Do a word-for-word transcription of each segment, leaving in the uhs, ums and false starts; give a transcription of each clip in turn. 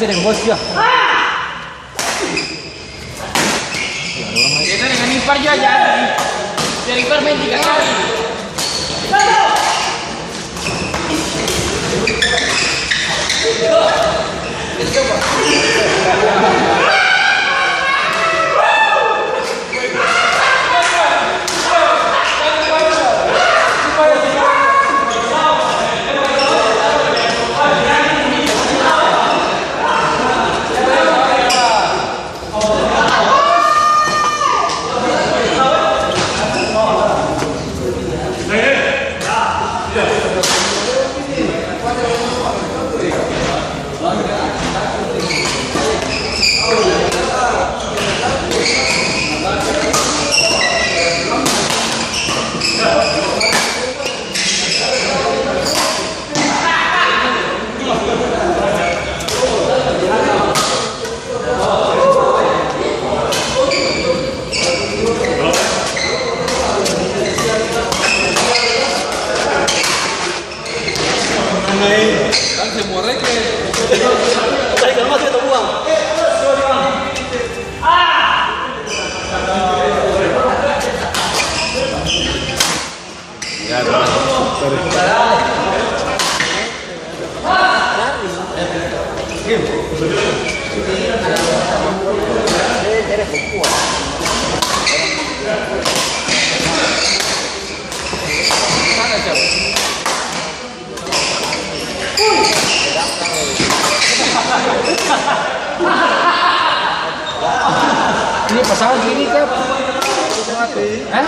Deng bos dia. Beta dengan ipar jua jadi. Jadi ipar main tiga kali. Ini pasangan ini, Kak. Hah?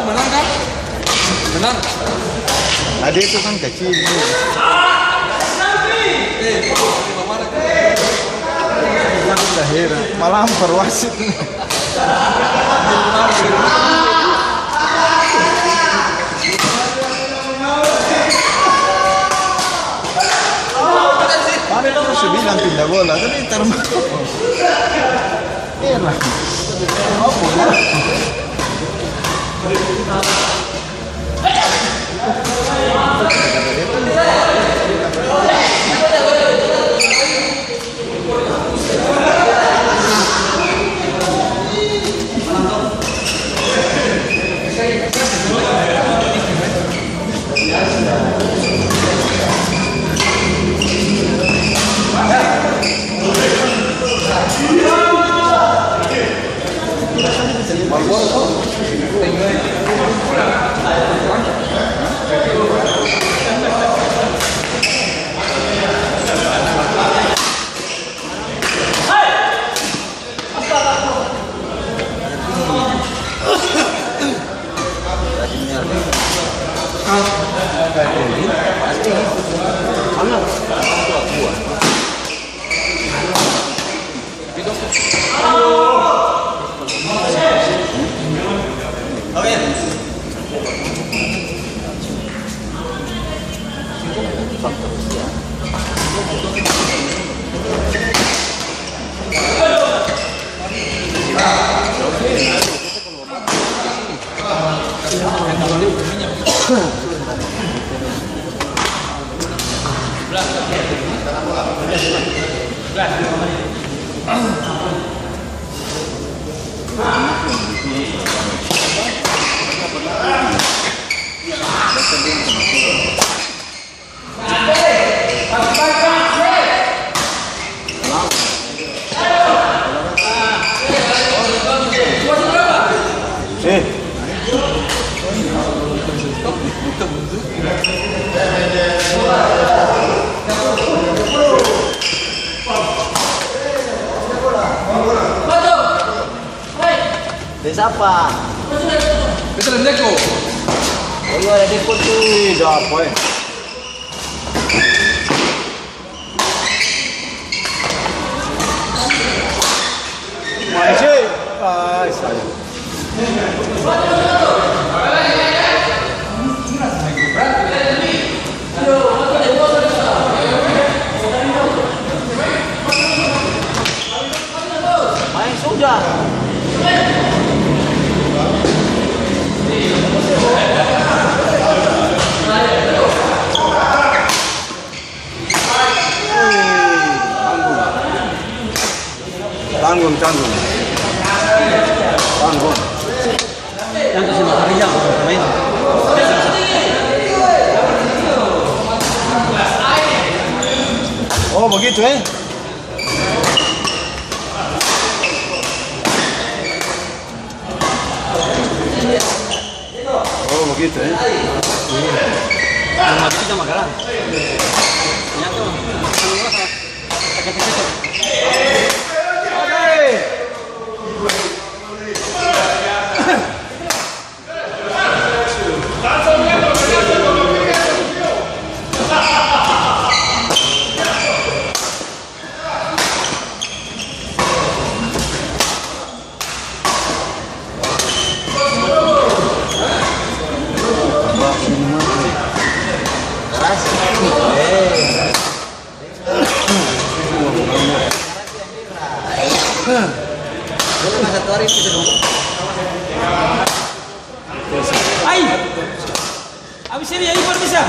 Menang kan? Menang. Ade itu kan kacil. Daerah. Malam perwasit. Padahal su bilang pindah bola, tapi tar-, heran. Apa? Deng sapa? Beta deng Deko. Oh iya, ada Deko tuh. Ih, dapa, eh. Manis, eh. Ai, sayang. Maeng sudah. Tanggung, tanggung. Tanggung. Yang kasih makan yang main. Oh, begitu, eh? Oh, begitu, eh? Iya. Yang mati sama galang. Yang tuh, anu, rasa sakit-sakit tuh. Ai! Abis ini ya, Ipar bisa.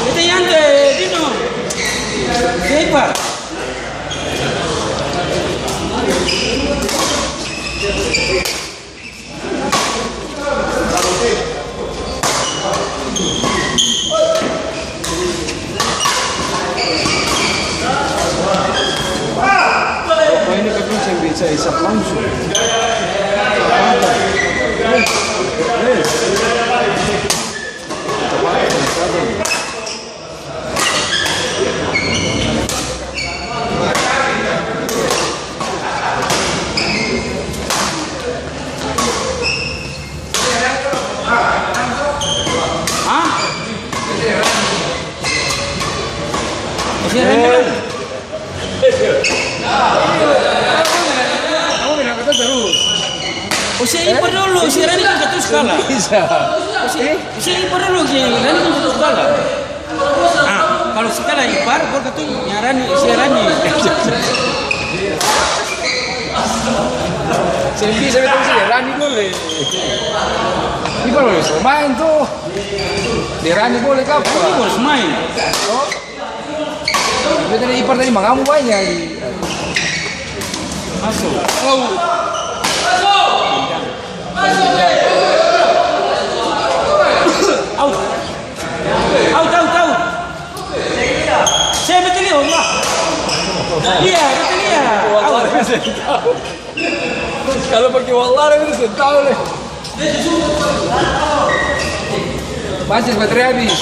Beta yang ke Dino. Ya, Ipar. Apa ini katong seng bisa isap langsung? Mantap. Eh, eh. Kita pakai saja. Hah? Ose rame kan? Ose Ipar dolo, ose Rani kan katong su kalah. Bisa. Ose, ose Ipar dolo, ose Rani kan katong su kalah. Ah, kalo su kalah Ipar, baru katong yang Rani, ose Rani. Seng bisa, beta bisa deng Rani dolo. Ipar baru bisa main tuh. Deng Rani boleh kapa? Rani baru main. Oh. Beta deng Ipar tadi mangamu banya di. Maso. Au. Au, tau, tau. Saya betul ya, Allah. Iya, betul ya. Au. Kalo pake wallah, beta seng tau le. Basis baterai abis.